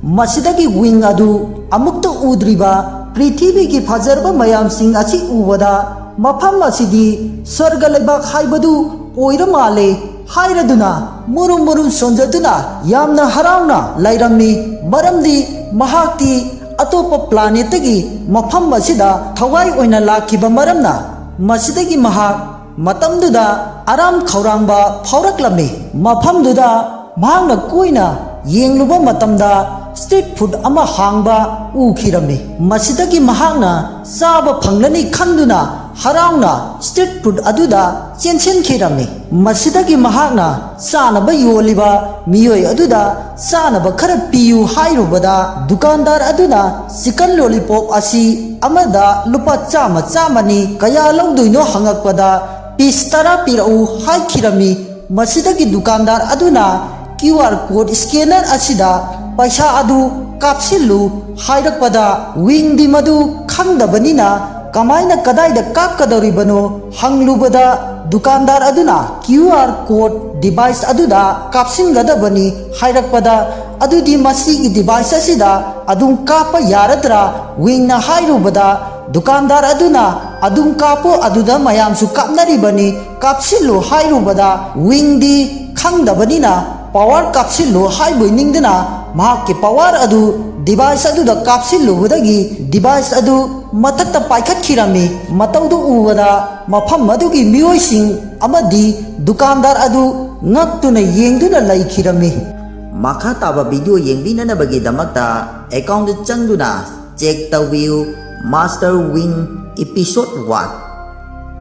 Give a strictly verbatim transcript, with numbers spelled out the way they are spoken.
ꯃꯁꯤꯗꯒꯤ ꯋꯤꯡ ꯑꯗꯨ ꯑꯃꯨꯛꯇ ꯎꯗ꯭ꯔꯤꯕ ꯄ꯭ꯔꯤꯊꯤꯕꯤꯒꯤ ꯐꯖꯔꯕ ꯃꯌꯥꯝꯁꯤꯡ ꯑꯁꯤ ꯎꯕꯗ, "ꯃꯐꯝ ꯑꯁꯤꯗꯤ ꯁ꯭ꯋꯔꯒ ꯂꯩꯕꯥꯛ ꯍꯥꯏꯕꯗꯨ ꯑꯣꯏꯔ ꯃꯥꯜꯂꯦ" ꯍꯥꯏꯔꯗꯨꯅ ꯃꯨꯔꯨꯝ ꯃꯨꯔꯨꯝ ꯁꯣꯟꯖꯗꯨꯅ ꯌꯥꯝꯅ ꯍꯔꯥꯎꯅ ꯂꯩꯔꯝꯃꯤ꯫ ꯃꯔꯝꯗꯤ ꯃꯍꯥꯛꯇꯤ ꯑꯇꯣꯞꯄ ꯄ꯭ꯂꯥꯅꯦꯠꯇꯒꯤ ꯃꯐꯝ ꯑꯁꯤꯗ ꯊꯋꯥꯏ ꯑꯣꯏꯅ ꯂꯥꯛꯈꯤꯕ ꯃꯔꯝꯅ꯫ ꯃꯁꯤꯗꯒꯤ ꯃꯍꯥꯛ ꯃꯇꯝꯗꯨꯗ ꯑꯔꯥꯝ ꯈꯧꯔꯥꯡꯕ ꯐꯥꯎꯔꯛꯂꯝꯃꯤ꯫ ꯃꯐꯝꯗꯨꯗ ꯃꯍꯥꯛꯅ ꯀꯣꯏꯅ ꯌꯦꯡꯂꯨꯕ ꯃꯇꯝꯗ ꯁ꯭ꯇ꯭ꯔꯤꯠ ꯐꯨꯗ ꯑꯃ ꯍꯥꯡꯕ ꯎꯈꯤꯔꯝꯃꯤ꯫ ꯃꯁꯤꯗꯒꯤ ꯃꯍꯥꯛꯅ ꯆꯥꯕ ꯐꯪꯂꯅꯤ ꯈꯟꯗꯨꯅ ꯍꯔꯥꯎꯅ ꯁ꯭ꯇ꯭ꯔꯤꯠ ꯐꯨꯗ ꯑꯗꯨꯗ ꯆꯦꯟꯁꯤꯟꯈꯤꯔꯝꯃꯤ꯫ ꯃꯁꯤꯗꯒꯤ ꯃꯍꯥꯛꯅ ꯆꯥꯅꯕ ꯌꯣꯜꯂꯤꯕ ꯃꯤꯑꯣꯏ ꯑꯗꯨꯗ ꯆꯥꯅꯕ ꯈꯔ ꯄꯤꯌꯨ ꯍꯥꯏꯔꯨꯕꯗ, ꯗꯨꯀꯥꯟꯗꯥꯔ ꯑꯗꯨꯅ ꯆꯤꯀꯟ ꯂꯣꯂꯤꯄꯣꯞ ꯑꯁꯤ ꯑꯃꯗ ꯂꯨꯄꯥ ꯆꯥꯝꯃ ꯆꯥꯝꯃꯅꯤ, ꯀꯌꯥ ꯂꯧꯗꯣꯏꯅꯣ ꯍꯪꯉꯛꯄꯗ, "ꯄꯤꯁ ꯇꯔꯥ ꯄꯤꯔꯛꯎ" ꯍꯥꯏꯈꯤꯔꯝꯃꯤ꯫ ꯃꯁꯤꯗꯒꯤ ꯗꯨꯀꯥꯟꯗꯥꯔ ꯑꯗꯨꯅ ꯀ꯭ꯌꯨ ꯑꯥꯔ ꯀꯣꯗ ꯁ꯭ꯀꯦꯅꯔ ꯑꯁꯤꯗ "ꯄꯩꯁꯥ ꯑꯗꯨ ꯀꯥꯞꯁꯤꯜꯂꯨ" ꯍꯥꯏꯔꯛꯄꯗ, ꯋꯤꯡꯗꯤ ꯃꯗꯨ ꯈꯪꯗꯕꯅꯤꯅ ꯀꯃꯥꯏꯅ ꯀꯗꯥꯏꯗ ꯀꯥꯞꯀꯗꯧꯔꯤꯕꯅꯣ ꯍꯪꯂꯨꯕꯗ, ꯗꯨꯀꯥꯟꯗꯥꯔ ꯑꯗꯨꯅ "ꯀ꯭ꯌꯨ ꯑꯥꯔ ꯀꯣꯗ ꯗꯤꯚꯥꯏꯁ ꯑꯗꯨꯗ ꯀꯥꯞꯁꯤꯟꯒꯗꯕꯅꯤ" ꯍꯥꯏꯔꯛꯄꯗ, "ꯑꯗꯨꯗꯤ ꯃꯁꯤꯒꯤ ꯗꯤꯚꯥꯏꯁ ꯑꯁꯤꯗ ꯑꯗꯨꯝ ꯀꯥꯞꯄ ꯌꯥꯔꯗ꯭ꯔꯥ?" ꯋꯤꯡꯅ ꯍꯥꯏꯔꯨꯕꯗ, ꯗꯨꯀꯥꯟꯗꯥꯔ ꯑꯗꯨꯅ "ꯑꯗꯨꯝ ꯀꯥꯞꯄꯨ, ꯑꯗꯨꯗ ꯃꯌꯥꯝꯁꯨ ꯀꯥꯞꯅꯔꯤꯕꯅꯤ, ꯀꯥꯞꯁꯤꯜꯂꯨ" ꯍꯥꯏꯔꯨꯕꯗ, ꯋꯤꯡꯗꯤ ꯈꯪꯗꯕꯅꯤꯅ ꯄꯋꯥꯔ ꯀꯥꯞꯁꯤꯜꯂꯨ ꯍꯥꯏꯕꯣꯏ ꯅꯤꯡꯗꯨꯅ ꯃꯍꯥꯛꯀꯤ ꯄꯋꯥꯔ ꯑꯗꯨ ꯗꯤꯚꯥꯏꯁ ꯑꯗꯨꯗ ꯀꯥꯞꯁꯤꯜꯂꯨꯕꯗꯒꯤ ꯗꯤꯚꯥꯏꯁ ꯑꯗꯨ ꯃꯊꯛꯇ ꯄꯥꯏꯈꯠꯈꯤꯔꯝꯃꯤ꯫ ꯃꯇꯧꯗꯨ ꯎꯕꯗ ꯃꯐꯝ ꯑꯗꯨꯒꯤ ꯃꯤꯑꯣꯏꯁꯤꯡ ꯑꯃꯗꯤ ꯗꯨꯀꯥꯟꯗꯥꯔ ꯑꯗꯨ ꯉꯛꯇꯨꯅ ꯌꯦꯡꯗꯨꯅ ꯂꯩꯈꯤꯔꯝꯃꯤ꯫ ꯃꯈꯥ ꯇꯥꯕ ꯚꯤꯗꯤꯑꯣ ꯌꯦꯡꯕꯤꯅꯅꯕꯒꯤꯗꯃꯛꯇ ꯑꯦꯀꯥꯎꯟꯗ ꯆꯪꯗꯨꯅ ꯆꯦꯛ ꯇꯧꯕꯤꯌꯨ꯫ Master Wing Episode One꯫